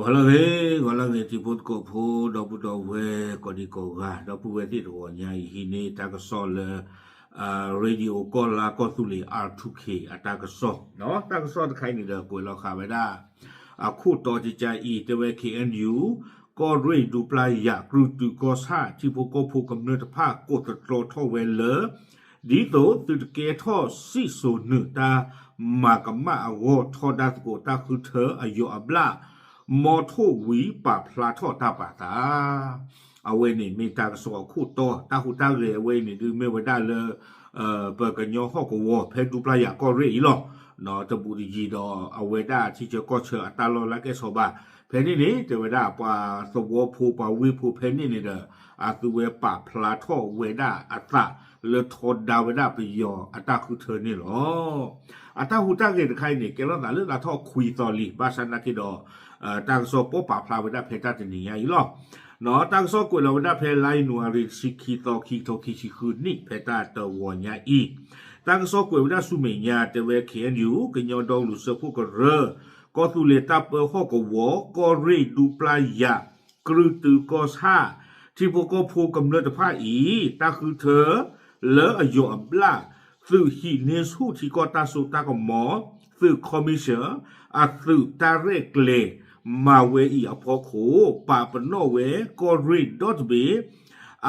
ဂီၤလၢအဂ့ၤ, ဂီၤလၢအဂ့ၤ ထံဖိကီၢ်ဖိ ဒီပုၢ်ဒီဝဲၢ်ကိးဒံကိးဂၤ ဒီပုၢ်ဝဲၢ်သ့ၣ်တဂီၤညါအံၤ ဟံးန့ၢ်တၢ်ကစီၣ်လၢ Radio ကီၢ်လါကီၢ်သူလ့ၤ R two K အတၢ်ကစီၣ်, တၢ်ကစီၣ်တခါအံၤန့ၣ်ဒီး ကွဲးလီၤဃာ်ဝဲဒၣ် အခိၣ်တီကကါအံၤ တဲဝဲ K N U ကီၢ်ရ့ၣ်ဒူပျၢ်ယၤ ကြုၢ်တုၤကီၢ်ဆၣ် ထံဖိကီၢ်ဖိကမျၢၢ်တဖၣ် ကိးသတြီထီၣ်ဝဲလၢ ဒ်သိးသုတကဲထီၣ်စံၣ်စိၤနုာ်တၢ်မၤကမၣ်အဂီၢ် ထီဒါသကိးတၢ်ဃုထၢအယိာ်အဘျၣ် မ်ထိၣ်ဝံၤပာ်ဖျါထီၣ်တၢ်ပာ်သး အဝဲန့ၣ်မ့ၢ်တၢ်ကစီၣ်အခိၣ်တီ, တၢ်ဟူးတၢ်ဂဲၤအဝဲအံၤန့ၣ်ဒုးမ့ၢ်ဝဲဒၣ်လၢ ပကညီဟီၣ်ကဝီၤဖဲဒူပျၢ်ယၤကီၢ်ရ့ၣ်အံၤလီၤ. တဘူးတယံၤဒီးအဝဲဒၣ်ထံဆၢကီၢ်ဆၢအတၢ်လီၢ်လၢကဲဆိးဘၣ်. ဖဲန့ၣ်န့ၣ် တဲဝဲဒၣ်ပှၤသဝီဖိပှၤဝ့ၢ်ဖိဖဲန့ၣ်န့ၣ်ဒီး အသုဝဲပာ်ဖျါထီၣ်ဝဲဒၣ်အသးလၢထီဒါဝဲဒၣ်ပယီၤအတၢ်ဃုထၢန့ၣ်လီၤ. အတၢ်ဟူးတၢ်ဂဲၤတခါအံၤန့ၣ် ကဲထီၣ်သးလၢသးထီၣ်ခွံသီလံ, ဘၣ်ဆၣ်နာ်က့ဒီး တၢ်ကစီၣ်ပာ်ဖျါဝဲဒၣ်ဖဲတၢ်တနံၤညါအံၤလီၤ. တၢ်ကစီၣ်ကွဲးလီၤဝဲဒၣ်ဖဲလါယနူၤအါရံၤ တဆံခံသီ ခံကထိခံဆံဃုနံၣ် ဖဲတၢ်တဂီၤညါအံၤ, တၢ်ကစီၣ်ကွဲးဝဲဒၣ်ဆူမဲာ်ညါ တဲဝဲ K N U ကညီဒီကလုာ်စၢဖှိၣ်ကရၢ ကီၢ်သူလ့ၤတၢ်ပၢဟီၣ်ကဝီၤ ကီၢ်ရ့ၣ်ဒူပျၢ်ယၤ ကြုၢ်တုၤကီၢ်ဆၣ် ထံဖိကီၢ်ဖိကမျၢၢ်တဖၣ်အံၤ တၢ်ဃုထၢ လၢအယိာ်အဘျၣ် သုးဟံးန့ၢ်ဆူၣ်ထံကီၢ်တၢ်စိတၢ်ကမီၤ သုး commission အသုးတၢ်ရဲၣ်ကျဲၤ မၤဝဲအံၤအဖီခိၣ် ပာ်ပနီၣ်ဝဲကီၢ်ရ့ၣ်ဒီတဘ့ၣ်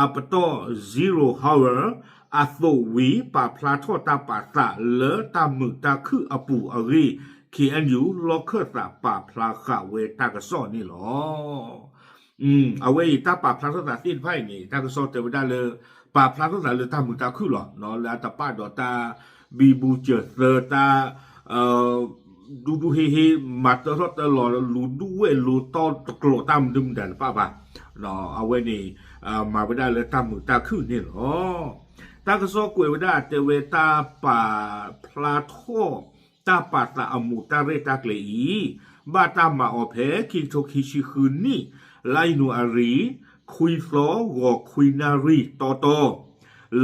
အပတီၢ် zero hour အသိးဝံၤ ပာ်ဖျါထီၣ်တၢ်ပာ်သးလၢတၢ်မုာ်တၢ်ခုၣ်အပူၤအဂ့ၢ် K N U လီၢ်ခၢၣ်သးပာ်ဖျါဃာ်ဝဲတၢ်ကစီၣ်န့ၣ်လီၤ. အဝဲအံၤတၢ်ပာ်ဖျါထီၣ်သးသ့ၣ်တဖၣ်အံၤန့ၣ် တၢ်ကစီၣ်တဲဝဲဒၣ်လၢ ပာ်ဖျါထီၣ်သးလၢတၢ်မုာ်တၢ်ခုၣ်လီၤ. လၢအတပာ်ဒီးတၢ်ဘံဘူစၢၤသၢတၢ် ဒူဒူဟ့ဟ့ မၤတၢထီၣ်တၢလီၤ လူၤဒူဝဲၣ်လူၤတီတကျိၤတၢ်မနုၤမတၤတပာ်ဘၣ်. အဝဲန့ၣ် မၤဝဲဒၣ်လၢတၢ်မုာ်တၢ်ခုၣ်န့ၣ်လီၤ. တၢ်ကစီၣ်ကွဲးဝဲဒၣ်တဲဝဲတၢ်ပာ်ဖျါထီၣ် တၢ်ပာ်သးအမူးတၢ်ရဲၣ်တၢ်ကျဲၤအံၤ ဘၣ်တၢ်မၤအီၤဖဲ ခံကထိခံဆံဃုနံၣ် လါယနူၤအါရံၤ ခွံသီ ဂီၤခွံနၣ်ရံၣ်တီတီ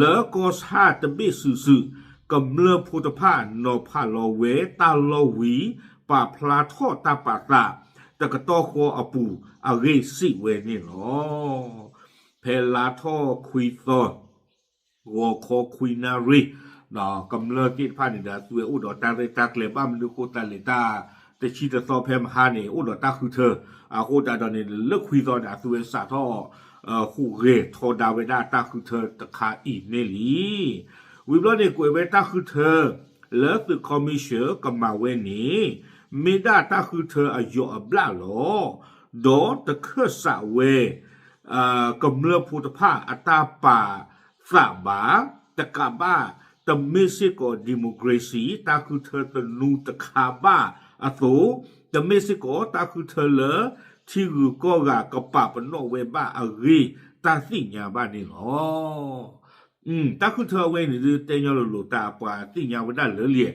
လၢကီၢ်ဆၣ်တဘ့ၣ်စုာ်စုာ် ကမျၢၢ်ဖိတဖၣ်နီၤဖးလီၤဝဲတၢ်လီၢ်ဝံၤ ပာ်ဖျါထီၣ်တၢ်ပာ်သး တကတီၢ်ဃီအပူၤအဂ့ၢ်စံးဝဲန့ၣ်လီၤ. ဖဲလါထီၣ်ခွံသီ ဂီၤခီခွံနၣ်ရံၣ် ကမျၢၢ်သ့ၣ်တဖၣ်န့ၣ်ဒီး အသုဝဲအိၣ်ဒီးတၢ်ရဲၣ်တၢ်ကျဲၤ ဘၣ်မနုၤဃိသတးလဲၣ် တၢ်တဆံတသီဖဲမဟါန့ၣ် အိၣ်ဒီးတၢ်ဃုထၢ အဃိသတးဒီးန့ၣ် လၢခွံသီန့ၣ် အသုဝဲစးထီၣ် ဟူးဂဲၤထီဒါဝဲဒၣ်တၢ်ဃုထၢတခါအံၤန့ၣ်လံ. ဝံၤဘျီန့ၣ် ကွဲးဝဲတၢ်ဃုထၢ လၢသုး commission ကမၤဝဲန့ၣ် မ့ၢ်ဒၣ်တၢ်ဃုထၢအယိာ်အဘျၣ်လီၤ. ဒီးတခၢၣ်စးဝဲ ကမျၢၢ်ဖိတဖၣ်အတၢ်ပာ်သးဘၣ်, တကးဘၣ် တမ့ၢ်စ့ၢ်ကီး democracy တၢ်ဃုထၢသနူတခါဘၣ်အသိး, တမ့ၢ်စ့ၢ်ကီးတၢ်ဃုထၢလၢ ထံဂုၤကီၢ်ဂၤကပာ်ပနီၣ်ဝဲဘၣ်အဂ့ၢ် တၢ်သ့ၣ်ညါဘၣ်န့ၣ်လီၤ. တၢ်ဃုထၢအဝဲအံၤန့ၣ်ဒုး တဲညီလိၤလိၤ တၢ်ပှၤသ့ၣ်ညါဝဲဒၣ်လၢလံ,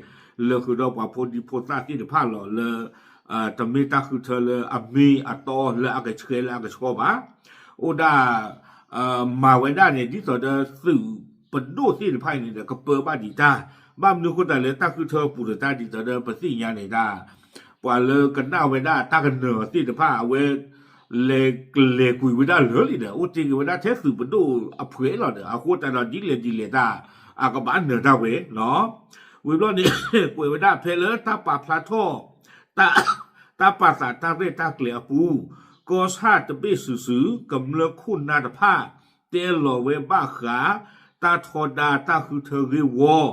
လၢဃုာ်ဒီးပှၤဖိဒံဖိသၣ်သ့ၣ်တဖၣ်လီၤလၢ တမ့ၢ်တၢ်ဃုထၢလၢအမ့ၢ်အတီလၢအကဆှဲလၢအကဆှီဘၣ်. အိၣ်ဒၣ် မၤဝဲဒၣ်န့ၣ် ဒ်သိးဒီးသုးပဒိၣ်သ့ၣ်တဖၣ်အံၤန့ၣ်ဒီး ကပၢဘၣ်ဒံးတၢ်, ဘၣ်မနုၤဃိသတးလဲၣ် တၢ်ဃုထၢပူၤဒီးတၢ်ဒ်သိးဒီးပသ့ၣ်ညါန့ၣ်ဒၣ် ပှၤလၢကနၣ်ဝဲဒၣ်တၢ်ကနၢၤသ့ၣ်တဖၣ် အဝဲ လဲၤကလဲၤကွံာ်ဝဲဒၣ်လၢာ်လံဒီး အိၣ်တ့ၢ်က့ၤဝဲဒၣ်ထဲသုးပဒိၣ်အဖှဲးလီၤဒီး အဃိသတးဒီးဒ်လဲၣ်ဒ်လဲၣ်တၢ် အကဘၣ်နၢၤတၢ်ဝဲ ကွဲးဝဲဒၣ်ဖဲလၢတၢ်ပာ်ဖျါထီၣ် တၢ်ပာ်သးတၢ်ရဲၣ်တၢ်ကျဲၤအပူၤ, ကီၢ်ဆၣ်တဘ့ၣ်စုာ်စုာ် ကမျၢၢ်ခိၣ်နၢ်တဖၣ် တဲလီၤဝဲဘၣ်ဃး တၢ်ထီဒါတၢ်ဃုထၢဂ့ၢ်ဝီ,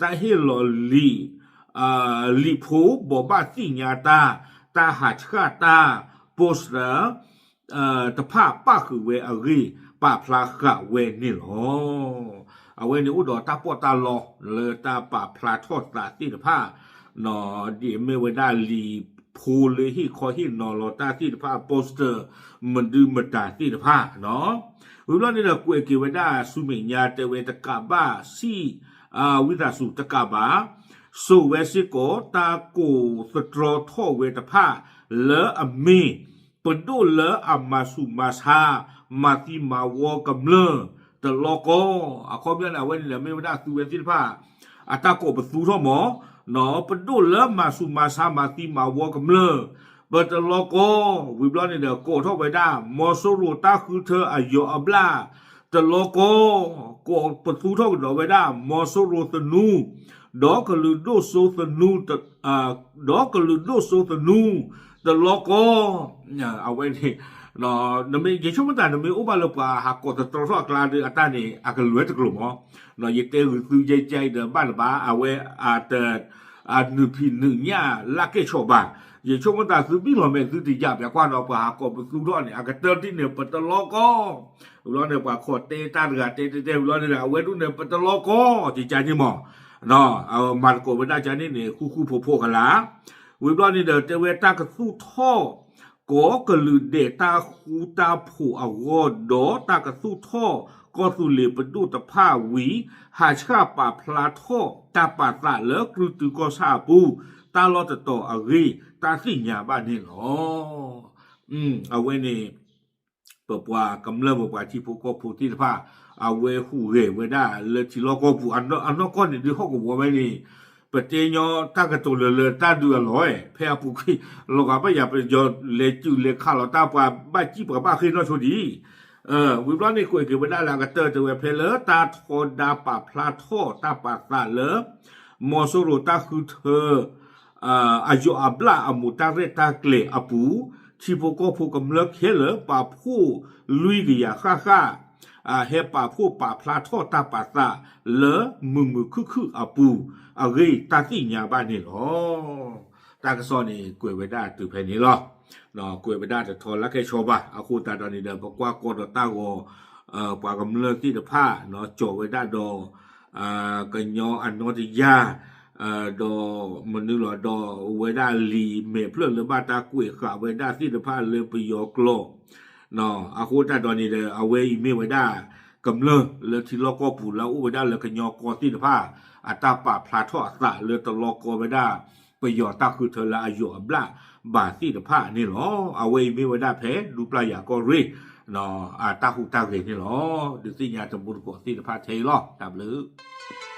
တၢ်ဟ့ၣ်လီၤလံာ် လံာ်ဖိဘိးဘၣ်သ့ၣ်ညါတၢ်, တၢ်ဟးဆှၣ်တၢ် poster တဖၣ်ပၣ်ဃုာ်ဝဲအဂ့ၢ် ပာ်ဖျါဃာ်ဝဲန့ၣ်လီၤ. အဝဲန့ၣ်အိၣ်ဒီးတၢ်ပီးတၢ်လီလၢတၢ်ပာ်ဖျါထီၣ်သးသ့ၣ်တဖၣ် ဒ်အမ့ၢ်ဝဲဒၣ်လံာ်ဖိလၢဟ့ၣ်ခီဟ့ၣ်နီၤလီၤတၢ်သ့ၣ်တဖၣ် poster မဒုမတၤသ့ၣ်တဖၣ် ဝံၤဘျီန့ၣ်ဒီးကွဲးက့ၤဝဲဒၣ်ဆူမဲာ်ညါတဲဝဲတကးဘၣ် စံး ဝံသးစူၤတကးဘၣ် စိာ်ဝဲစ့ၢ်ကီးတၢ်ကိးသတြီထီၣ်ဝဲတဖၣ် လၢအမ့ၢ် ပဒိၣ်လၢအမၤဆူၣ်မၤဆါ မၤသံမၤဝီကမျၢၢ်တလီၢ်ကီၢ် အခီပညီန့ၣ် အဝဲန့ၣ်ဒီးမ့ၢ်ဝဲဒၣ်သုဝဲသ့ၣ်တဖၣ် အတၢ်ကိးပသူထီၣ်မး ပဒိၣ်လၢမၤဆူၣ်မၤဆါမၤသံမၤဝီကမျၢၢ် ပတလီၤကီ, ဝံၤဘျီန့ၣ်ဒီး ကိးထီၣ်ဝဲဒၣ် မီၤစိရိၤတၢ်ဃုထၢအယီၤအဘျၣ် တလီၤကီ, ကိးပသူထီၣ်ကဒီးဝဲဒၣ် မီၤစိရိၤသနူ, ဒီကလုာ်ဒိၣ်စိသနူ, ဒီကလုာ်ဒိၣ်စိသနူ, တလီၤကီ, အဝဲန့ၣ် ယဆိကမိၣ်တၢ် နမ့ၢ်အိၣ်ဘၣ်လၢပှၤဟးကိးသတြီထီၣ်အကျါဒီး အတၢ်န့ၣ် အကလွဲတကျိၤမး, ယတဲဂုာ်သုယဲကဲအံၤဒီးဘၣ်တဘၣ် အဝဲ အတ အနုာ်ဖံးနုာ်ညၣ်လၢကဲၣ်ဆိးဘၣ်, ယဆိကမိၣ်တၢ်သုဘံၣ်လီၤမဲာ်သုတယာ်ပျးကွၢ်ဒီး ပှၤဟးကိးပသူထီၣ်န့ၣ် အကတၢၢ်တံၢ်န့ၣ် ပတလီၤကီ, ဝံၤဘျီန့ၣ် ပှၤခိးတဲတၢ်တဂၤတဲတဲတဲ ဝံၤဘျီန့ၣ်ဒီး အဝဲဒၣ်န့ၣ် ပတလီၤကီ, ကကန့ၣ်မး, မၤသကိးဝဲဒၣ်ကန့ၣ်န့ၣ် ဃူဃူဖိးဖိးကလာ်, ဝံၤဘျီန့ၣ်ဒီး တဲဝဲတၢ်ကသူၣ်ထီၣ် ကိးကလုာ်ဒဲးတၢ်ဃူတၢ်ဖိးအဂီၢ်ဒီး တၢ်ကသူၣ်ထီၣ်ကီၢ်သူလ့ၤပဒိၣ်တဖၣ်ဝံၤ ဟးဆှၣ်ပာ်ဖျါထီၣ်တၢ်ပာ်သးလၢ ကြုၢ်တုၤကီၢ်ဆၣ်အပူၤ တၢ်လီၢ်တတီၤအဂ့ၢ် တၢ်သ့ၣ်ညါဘၣ်န့ၣ်လီၤ. အဝဲန့ၣ် ပပှၤကမျၢၢ် ပပှၤထံဖိကီၢ်ဖိသ့ၣ်တဖၣ် အဝဲဟူးဂဲၤဝဲဒၣ်လၢထံလီၢ်ကီၢ်ပူၤ အနီၢ်ကီၢ်န့ၣ် ဒုးဟီၣ်ကဝီၤဝဲန့ၣ် ပတဲညီတၢ်ကတိၤလၢလၢတၢ်ဒုးအလီၢ် ဖဲအပူၤကွံာ် လီၤဂာ်ဘၣ်ယၤ ပယီၤလဲၤစုးလဲၤခးလီၤတၢ် ပှၤဘၣ်စံၣ်ပှၤဘၣ်ဃ့ၢ်နီၢ်ဆိဒံး, ဝံၤဘျီန့ၣ် ကွဲးက့ၤဝဲဒၣ်လၢအကတၢၢ် တဲဝဲဖဲလၢတၢ်ထီဒါပာ်ဖျါထီၣ်တၢ်ပာ်သးလၢ မီၤစိရိၤတၢ်ဃုထၢ အယီၤအဘျၣ်အမူးတၢ်ရဲၣ်တၢ်ကျဲၤအပူၤ ထံဖိကီၢ်ဖိကမျၢၢ်ခဲလၢာ် ပာ်ဖှိၣ်လွံၢ်ကယၤဃၣ်ဃၣ် ဟဲပာ်ဖှိၣ်ပာ်ဖျါထီၣ်တၢ်ပာ်သးလၢမုာ်မုာ်ခုၣ်ခုၣ်အပူၤအဂ့ၢ် တၢ်သ့ၣ်ညါဘၣ်န့ၣ်လီၤ. တၢ်ကစီၣ်န့ၣ် ကွဲးဝဲဒၣ်တုၤဖဲန့ၣ်လီၤ. ကွဲးဝဲဒၣ်တထီလၢကဲၣ်ဆိးဘၣ်. အဃိသတးဒီးန့ၣ်ဒီး ပကွၢ်ကီဒီးတၢ်ဂီၤ ပှၤကမျၢၢ်သ့ၣ်တဖၣ် ကၠီၤဝဲဒၣ်ဒီး ကညီအနီၢ်တယၢ် ဒီးမနုၤလီၤ ဒီးဝဲဒၣ်လံာ်မဲာ်ဖျၢၣ်လၢဘၣ်တၢ်ကွဲးဃာ်ဝဲဒၣ်သ့ၣ်တဖၣ်လၢပယီၤကျိာ် အဃိသတးဒီးန့ၣ်ဒီး အဝဲအံၤမ့ၢ်ဝဲဒၣ် ကမျၢၢ်လၢထံလီၢ်ကီၢ်ပူၤလၢအအိၣ်ဝဲဒၣ်လၢကညီကီၢ်သ့ၣ်တဖၣ် အတၢ်ပာ်ဖျါထီၣ်အသးလၢတလီၤကီဝဲဒၣ် ပယီၤတၢ်ဃုထၢလၢအယီၤအဘျၣ်ဘၣ်သ့ၣ်တဖၣ်န့ၣ်လီၤ. အဝဲအံၤမ့ၢ်ဝဲဒၣ်ဖဲဒူပျၢ်ယၤကီၢ်ရ့ၣ် အတၢ်ဟူးတၢ်ဂဲၤန့ၣ်လီၤ. ဒုးသ့ၣ်ညါတံၤသကိးသ့ၣ်တဖၣ်ထဲအံၤလီၤ. တၢ်ဘျုး